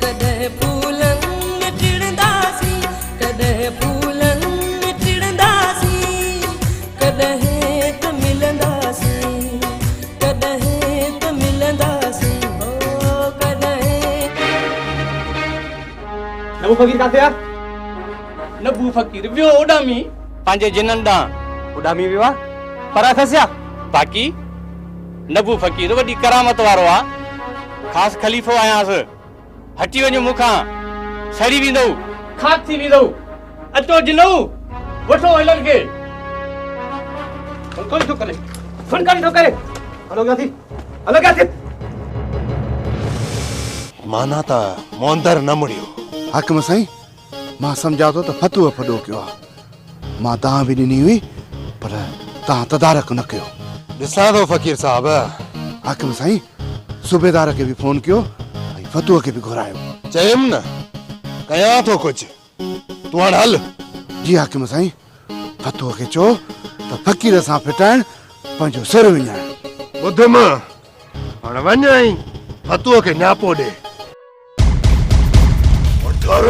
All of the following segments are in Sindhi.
ڪڏهن ڦولن ۾ ٽڙنداسين، ڪڏهن ڦولن ۾ ٽڙنداسين، ڪڏهن ته ملنداسين، ڪڏهن ته ملنداسين، هو ڪڏهن. نبو فقير ڪاٿي آ؟ نبو فقير ويو اڏامي پنهنجي جنن ڏانهن. اڏامي ويو آ؟ پر اٿس يا؟ باقي نبو فقير وڏي ڪرامت وارو آ. خاص خليفو آهيانس. هٽي وڃو مون کان، سڙي ويندؤ، خاڪ ٿي ويندؤ. اچو جنؤ، وٺو هنن کي. فنڪاري ٿو ڪري، فنڪاري ٿو ڪري. هلو اڳيان ٿي، هلو اڳيان ٿي. معنيٰ ته موندر نه مڙيو. حاڪم سائين، مان سمجهان ٿو ته فتوح ڦڏو ڪيو آ. مان دانهن به ڏني هئي پر توهان تدارڪ نه ڪيو. ڏسان ٿو فقير صاحب. حاڪم سائين، صوبيدار کي به فون ڪيو ۽ فتوح کي به گهرايو. چيم نه، ڪيان ٿو ڪجهه. تون هاڻ هل. جي حاڪم سائين، فتوح کي چئو ته فقير سان ڦٽائڻ پنهنجو سر وڃائڻ. ٻڌم، هاڻ وڃ ۽ فتوح کي نياپو ڏي. ٺهر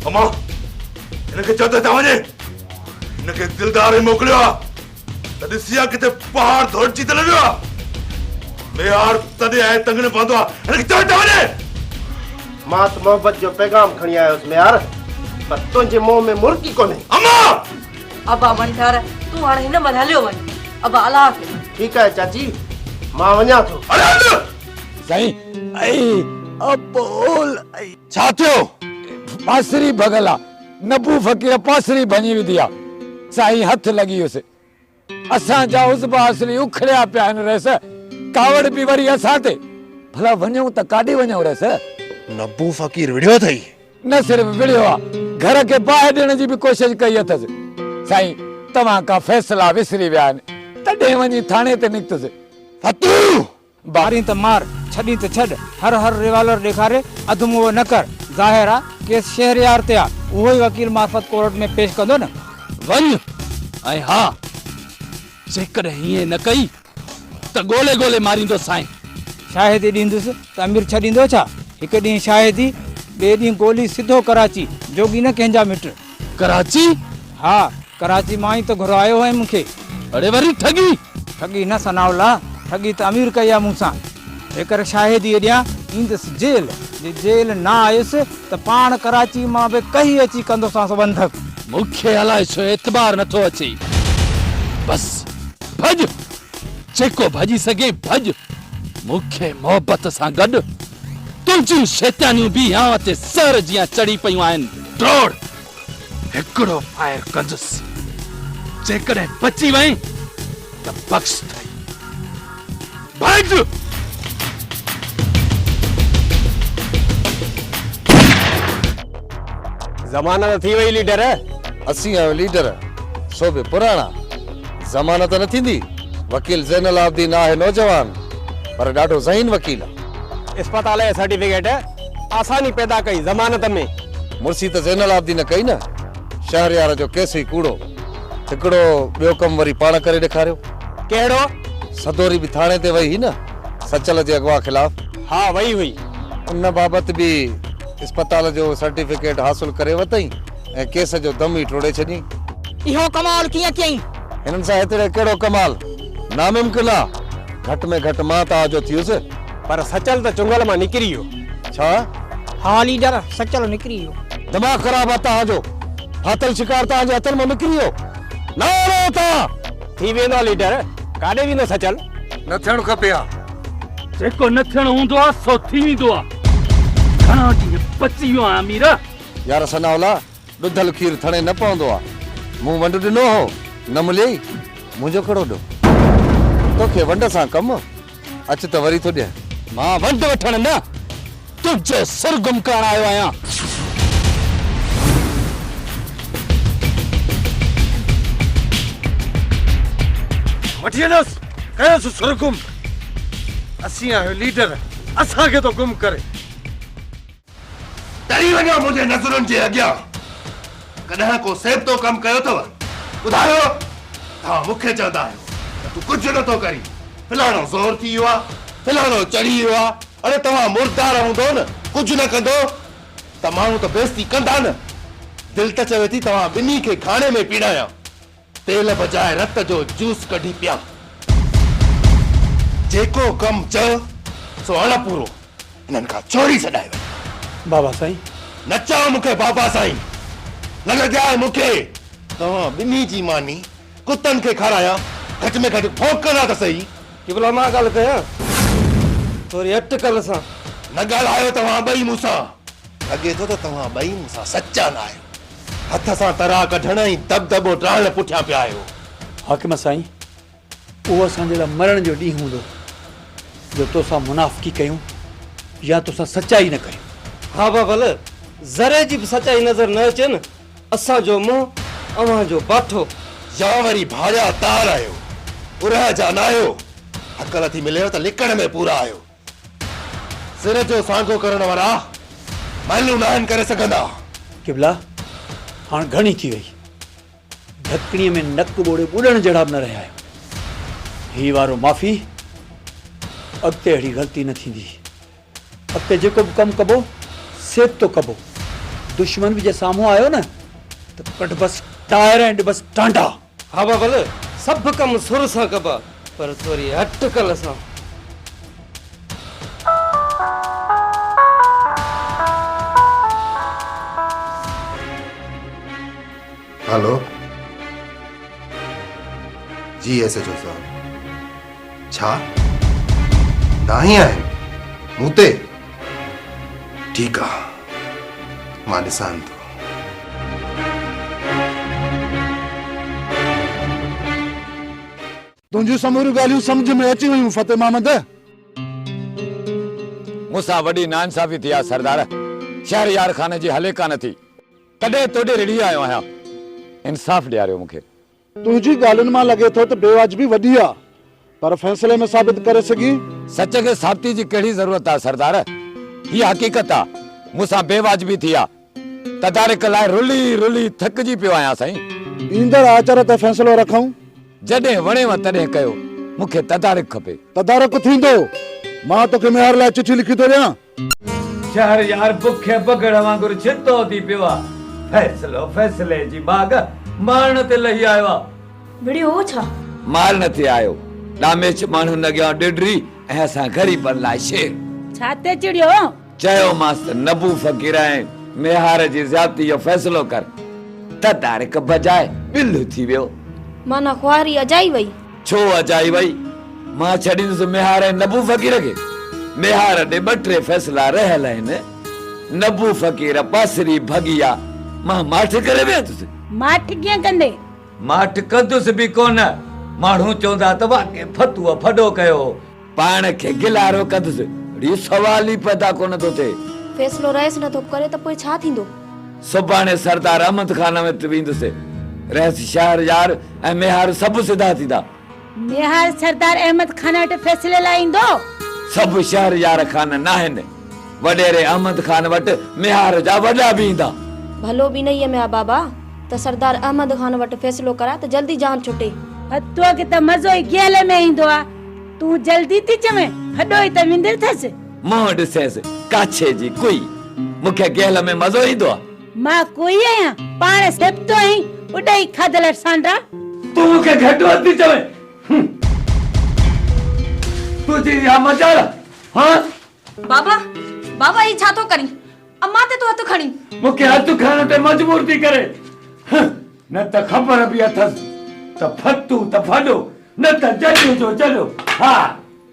اما هن کي چئو ته هتان وڃي. هن کي دلدار ئي موڪليو آ ته ڏسي آ ڪٿي پهاڙ ڌوڙجي ته نه ويو آ. ميهار تڏهن آهي تنگڻ پوندو آ. هن کي چئو هتان وڃي. مان ته محبت جو پيغام کڻي آيو هوس ميهار، پر تنهنجي منهن ۾ مرڪ ئي ڪونهي. اما! ابا منٺار، تون هاڻ هن مهل هليو وڃ. ابا الله حافظ. ٺيڪ آهي چاچي، مان وڃان ٿو. اڙي هل! سائين ائي ابول ائي. ڇا ٿيو؟ پاسري ڀڳل آ. نبو فقير پاسري ڀڃي وڌي آ. سائين هٿ لڳي ويس. اسان جا عضبا اصلي اکڙيا پيا آهن رئيس. ڪاوڙ به وري اسان تي. ڀلا وڃون ته ڪاڏي وڃون رئيس؟ نبو فقير وڙهيو اٿئي؟ نه صرف وڙهيو آ، گهر کي باهه ڏيڻ جي به ڪوشش ڪئي اٿس. سائين توهان کان فيصلا وسري ويا آهن، تڏهن وڃي ٿاڻي تي نڪتس. فتوح! مارين ته مار، ڇڏين ته ڇڏ، هر هر ريوالور ڏيکاري اڌ موئو نه ڪر. ظاهر آ، ڪيس شهريار تي آ، اهو ئي وڪيل معرفت ڪورٽ ۾ پيش ڪندو نه. وڃ ۽ ها، جيڪڏهن ائين نه ڪئي ته ڳولي ڳولي ماريندوسانء. شاهدي ڏيندس ته امير ڇڏيندو ڇا؟ هڪ ڏينهن شاهدي، ٻئي ڏينهن گولي سڌو ڪراچي، جوڳي نه ڪنهن جا مٽ. ڪراچي؟ ها، ڪراچي مان ئي ته گهرايو هئائين مون کي. اڙي وري ٺڳي؟ ٺڳي نه ثناء الله، ٺڳي ته امير ڪئي آ مون سان. هيڪر شاهدي ڏيان، ايندس جيل. جي جيل نه آيس ته پاڻ ڪراچي مان به ڪهي اچي ڪندوسانس ونڌڪ. مون کي الائي ڇو اعتبار نٿو اچي. بس ڀڄ، جيڪو ڀڄي سگهين ڀڄ. مون کي محبت سان گڏ تنهنجون شيطانيون به هيانء تي زهر جيان چڙهي پيون آهن. ڊوڙ، هڪڙو فائر ڪندس، جيڪڏهن بچي وئين ته بخش ٿئي. ڀڄ! ضمانت ٿي وئي ليڊر. اسين آهيون ليڊر، سو به پراڻا. ضمانت نه ٿيندي. وڪيل زين العابدين آهي نوجوان، پر ڏاڍو ذهين وڪيل آ. اسپتال جي سرٽيفڪيٽ آساني پيدا ڪئي ضمانت ۾. مڙسي ته زين العابدين ڪئي نه. شهريار جو ڪيس ئي ڪوڙو. هڪڙو ٻيو ڪم وري پاڻ ڪري ڏيکاريو. ڪهڙو؟ سدوري به ٿاڻي تي وئي هئي نه سچل جي اغوا خلاف؟ ها وئي هئي. ان بابت به اسپتال جو سرٽيفڪيٽ حاصل ڪري ورتائين ۽ ڪيس جو دم ئي ٽوڙي ڇڏيائين. اهو ڪمال ڪيئن ڪيائين؟ هنن سان هيتري ڪهڙو ڪمال؟ ناممڪن آ. گهٽ ۾ گهٽ مان ته آجو ٿيس. پر سچل ته چنگل مان نڪري ويو. ڇا؟ ها ليڊر، سچل نڪري ويو. دماغ خراب آ توهان جو. ڦاٿل شڪار توهان جي هٿن مان نڪري ويو. نه آڻو اتان! ٿي ويندو آ ليڊر. ڪاڏي ويندو سچل؟ نه ٿيڻ کپي ها. جيڪو نه ٿيڻو هوندو آ سو ٿي ويندو آ. گهڻا ڏينهن بچي ويو آهيان امير. يار ثناء الله! ڏڌل کير ٿڻي نه پوندو آ. مون ونڊ ڏنو هو، نه مليئي. منهنجو ڪهڙو ڏوهه؟ توکي ونڊ سان ڪم، اچ ته وري ٿو ڏيان. مان ونڊ وٺڻ نه، تنهنجو سر گم ڪرڻ آيو آهيان. وٺي وڃوس، ڪيوس سر گم. اسين آهيون ليڊر، اسان کي ٿو گم ڪري. ٽري وڃو منهنجي نظرن جي اڳيان. ڪڏهن ڪو سيبتو ڪم ڪيو اٿو؟ ٻڌايو؟ توهان مون کي چوندا آهيو ته تون ڪجهه نه ٿو ڪرين، فلاڻو زور ٿي ويو آ، فلاڻو چڙهي ويو آ. اڙي توهان مردار هوندو نه. ڪجهه نه ڪندو ته ماڻهو ته بيعزتي ڪندا نه. دل ته چوي ٿي توهان ٻنهي کي گهاڻي ۾ پيڙايان. تيل بجاء رت جو جوس ڪڍي پيان. جيڪو ڪم چئه سو اڻ پورو. انهن کان چوري سڏائي وڃ. بابا سائين. نه چئو مون کي بابا سائين. نه لڄاء مون کي. توهان ٻنهي جي ماني ڪتن کي کارايان، گهٽ ۾ گهٽ ڀونڪندا ته سهي. قبلا مان ڳالهه ڪيان ٿوري اٽڪل سان. نه ڳالهايو توهان ٻئي مون سان. لڳي ٿو ته توهان ٻئي مون سان سچا نه آهيو. هٿ سان ترا ڪڍڻ ۽ دٻدٻو ڊاهڻ پٺيان پيا آهيو. حاڪم سائين، اهو اسان جي لاء مرڻ جو ڏينهن هوندو جو توسان منافقي ڪيون يا توسان سچائي نه ڪريون. ها بابل، ذري جي به سچائي نظر نه اچي نه، اسان جو منهن اوهان جو باٺو. يا وري ڀاڙيا تار آهيو، ارهه جا ناهيو، عقل ٿي مليو ته لڪڻ ۾ پورا آهيو. سر جو سانگو ڪرڻ وارا محلون ناهن ڪري سگهندا. قبلا! هاڻ گهڻي ٿي وئي. ڍڪڻيء ۾ نڪ ٻوڙي ٻڏڻ جهڙا به نه رهيا آهيون. هي وارو معافي، اڳتي اهڙي غلطي نه ٿيندي. اڳتي جيڪو به ڪم ڪبو، سيبتو ڪبو. دشمن به جي سامهون آيو نه ته ڪڍبس ٽائر ۽ ڏبس ٽانڊا. ها بابل، سڀ ڪم سر سان ڪبا، پر ٿوري اٽڪل سان. هلو جي ايس ايڇ او صاحب ڇا دانهين آهن مون تي ٺيڪ آ مان ڏسان ٿو. تنهنجون سموريون ڳالهيون سمجهه ۾ اچي ويون فتح محمد. مون سان وڏي ناانصافي ٿي آ سردار، شهر يار خان جي هلي ڪانه ٿي، تڏهن توڏي رڙهي آيو آهيان، انصاف ڏياريو مون کي. تنهنجي ڳالهين مان لڳي ٿو ته بيواجبي وڏي آ، پر فيصلي ۾ ثابت ڪري سگهين؟ سچ کي ثابتي جي ڪهڙي ضرورت آ سردار، هيء حقيقت آ، مون سان بيواجبي ٿي آ، تدارڪ لاء رلي رلي ٿڪجي پيو آهيان سائين. ايندڙ آچر تي فيصلو رکون. جڏهن وڻيو تڏهن ڪيو، مون کي تدارڪ کپي. تدارڪ ٿيندو، مان توکي ميهار لاء چٺي لکي ٿو ڏيان. شهر يار بکي بگهڙ وانگر ڇتو ٿي پيو آ. فيصلو فيصلي جي ماڳ مارڻ تي لهي آيو آ. وڙهيو هو ڇا؟ مارڻ تي آيو. ڏاميچ ماڻهن اڳيان ڏيڏري ۽ اسان غريبن لاء شير. ڇا تي چڙهيو هو؟ چيومانس ته نبو فقير ۽ ميهار جي زيادتي جو فيصلو ڪر. تدارڪ بجاء ٻلهه ٿي ويو. معنيٰ خواري اجائي وئي. ڇو اجائي وئي؟ مان ڇڏيندس ميهار ۽ نبو فقير کي. ميهار ڏي ٻه ٽي فيصلا رهيل آهن. نبو فقير پاسري ڀڳي آ. مان ماٺ ڪري ويهندس. ماٺ ڪيئن ڪندين؟ ماٺ ڪندس به ڪونه. ماڻهو چوندا ته واقعي فتوء ڦڏو ڪيو هو. پاڻ کي گلارو ڪندس. ڙي سوال ئي پيدا ڪونه ٿو ٿئي. فيصلو رئيس نه ٿو ڪري ته پوء ڇا ٿيندو؟ سڀاڻي سردار احمد خان وٽ ويندس. رئيس شهر يار ۽ ميهار سڀ سڌا ٿيندا. ميهار سردار احمد خان وٽ فيصلي لاء ايندو؟ سڀ شهر يار خان ناهن. وڏيري احمد خان وٽ ميهار جا وڏا به ايندا. ڀلو به انهيء ۾ آ بابا ته سردار احمد خان وٽ فيصلو ڪراء ته جلدي جان ڇٽي. فتوء کي ته مزو ئي گيهل ۾ ايندو آ. تون جلدي ٿي چوين، ڦڏو ئي ته وندر ٿس. منهن ڏسينس ڪاڇي جي ڪوئي. مون کي گيهل ۾ مزو ايندو آ. مان ڪوئي آهيان، پاڻ سيبتو آهين، اڏائي کاڌل سانڊا. تون مون کي گهٽ وڌ ٿي چوين؟ هون! تنهنجي اها مجال؟ هان؟ بابا، بابا هي ڇا ٿو ڪرين؟ امان تي ٿو هٿ کڻين. مون کي هٿ کڻڻ تي مجبور ٿي ڪري. هه، نه ته خبر به اٿس ته ڦتو ته ڦڏو، نه ته جڏو جو جڏو. ها.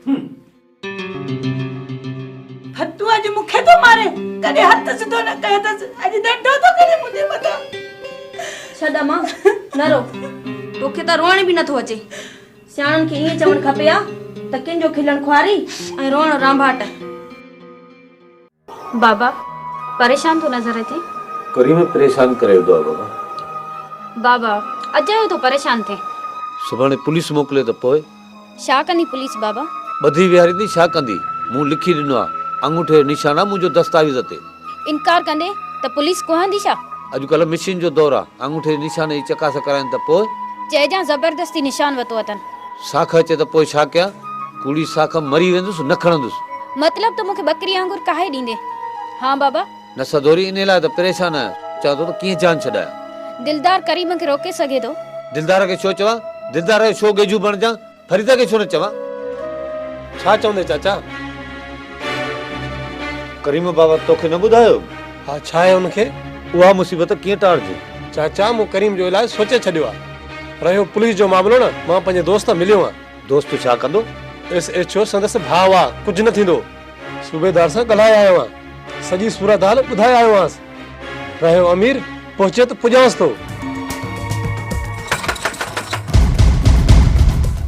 هه. ڦتو اڄ مون کي ٿو ماري، ڪڏهن هٿ سڌو نه ڪيو اٿس، اڄ ڏنڊو ٿو ڪري منهنجي مٿان. ڇڏ امان، نه رو. توکي ته روئڻ به نٿو اچي. سياڻن کي ائين چوڻ کپي ها ته ڪن جو کلڻ خواري ۽ روئڻ رانڀاٽ. بابا پريشان ٿو نظر اچين. ڪريم پريشان ڪري وڌو آ بابا. بابا اجايو ٿو پريشان ٿين. سڀاڻي پوليس موڪلي ته پوء. ڇا ڪندي پوليس بابا؟ ٻڌي ويهاريندي ڇا ڪندي؟ مون لکي ڏنو آ آڱوٺي جو نشان آ منهنجو دستاويز تي. انڪار ڪندي ته پوليس ڪهندي ڇا؟ اڄڪلهه مشين جو دور آ آڱوٺي جي نشان جي چڪاس ڪرائين ته پوء. چئجان زبردستي نشان وتو اٿن. ساک اچي ته پوء ڇا ڪيان؟ ڪوڙي ساک مري ويندس نه کڻندس. مطلب ته مون کي ٻڪري وانگر ڪاهي ڏيندين. ها بابا. نه سدوري انهي لاء ته پريشان آهيان، چوان ٿو ته ڪيئن جان ڇڏايان. دلدار ڪريم کي روڪي سگهي ٿو. دلدار کي ڇو چوان؟ دلدار جو ڇو ڳيجهو بڻجان؟ فريده کي ڇو نه چوان؟ ڇا چوندين چاچا؟ ڪريم بابا توکي نه ٻڌايو؟ ها ڇا آهي ان کي؟ اها مصيبت ڪيئن ٽارجي؟ چاچا مون ڪريم جو علاج سوچي ڇڏيو آهي. رهيو پوليس جو معاملو نه مان پنهنجي دوست سان مليو آهيان. دوست ڇا ڪندو؟ ايس ايڇ او سندس ڀاء آ، ڪجهه نه ٿيندو. صوبيدار سان ڳالهائي آيو آهيان. سڄي صورتحال ٻڌائي آيو آهيانس. رهيو امير، پهچي ته پڄانس ٿو.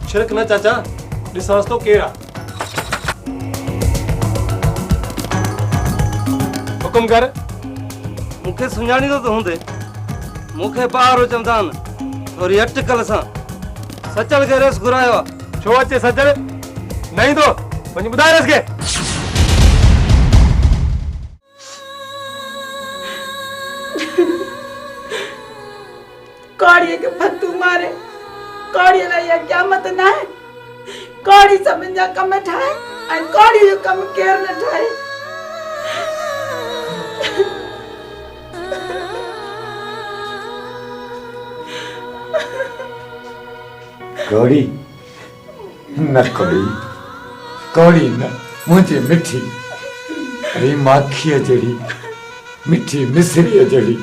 ڇرڪ نه چاچا، ڏسانس ٿو ڪير آ. حڪم ڪر. مون کي سڃاڻيندو ته هوندين. مون کي ٻاهرو چوندا آهن. ٿوري اٽڪل سان سچل کي ريس گهرايو آ. ڇو اچي سچل؟ نه ايندو. وڃي ٻڌاء ريس کي. ڪوڙيء کي ڦتو ماري، ڪوڙيء لاء اها قيامت ناهي. ڪوڙي سڀن جا ڪم ٺاهي ۽ ڪوڙيء جو ڪم ڪير نه ٺاهي. ڪوڙي نه ڪوڙي، ڪوڙي نه منهنجي مٺي، اڙي ماکيء جهڙي، مٺي مصريء جهڙي،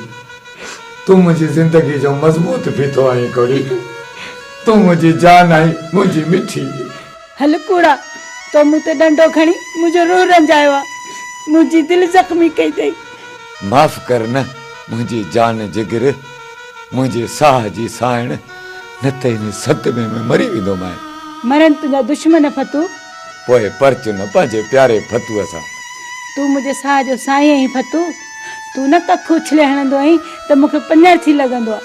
تون منهنجي زندگيء جو مضبوط ڦيٿو آهين ڪوڙي، تون منهنجي جان آهين منهنجي مٺي. هل ڪوڙا، تو مون تي ڏنڊو کڻي منهنجو روح رنجايو آ، منهنجي دل زخمي ڪئي اٿئي. معاف ڪر نه منهنجي جان جگر، منهنجي ساهه جي سانئڻ، نه ته ان صدمي ۾ مري ويندومانء. مرن تنهنجا دشمن ڦتو. پوء پرچ نه پنهنجي پياري ڦتوء سان. تون منهنجي ساهه جو سائين آهين ڦتو. تون نه ڪک اڇلي هڻندو آهين ته مون کي پڃر ٿي لڳندو آ.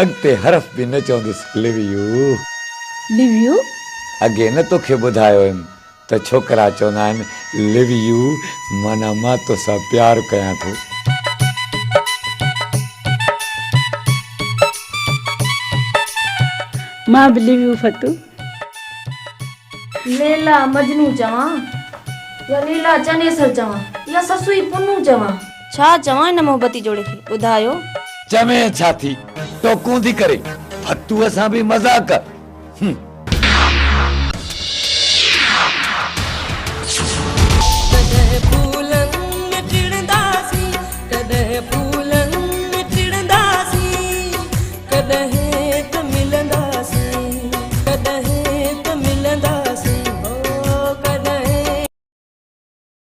اڳتي حرف به نه چوندس لو يو. لو يو؟ اڳي نه توکي ٻڌايو هيم ته ڇوڪرا چوندا آهن لو يو معنيٰ مان توسان پيار ڪيان ٿو. مان به لو يو ڦتو. ليلا مجنون چوان يا ليلا چنيسر چوان يا سسئي پنهون چوان. ڇا چوان هن محبتي جوڙي کي ٻڌايو. چوين ڇا ٿي ٽوڪون ٿي ڪري ڦتوء سان به مذاق. هم.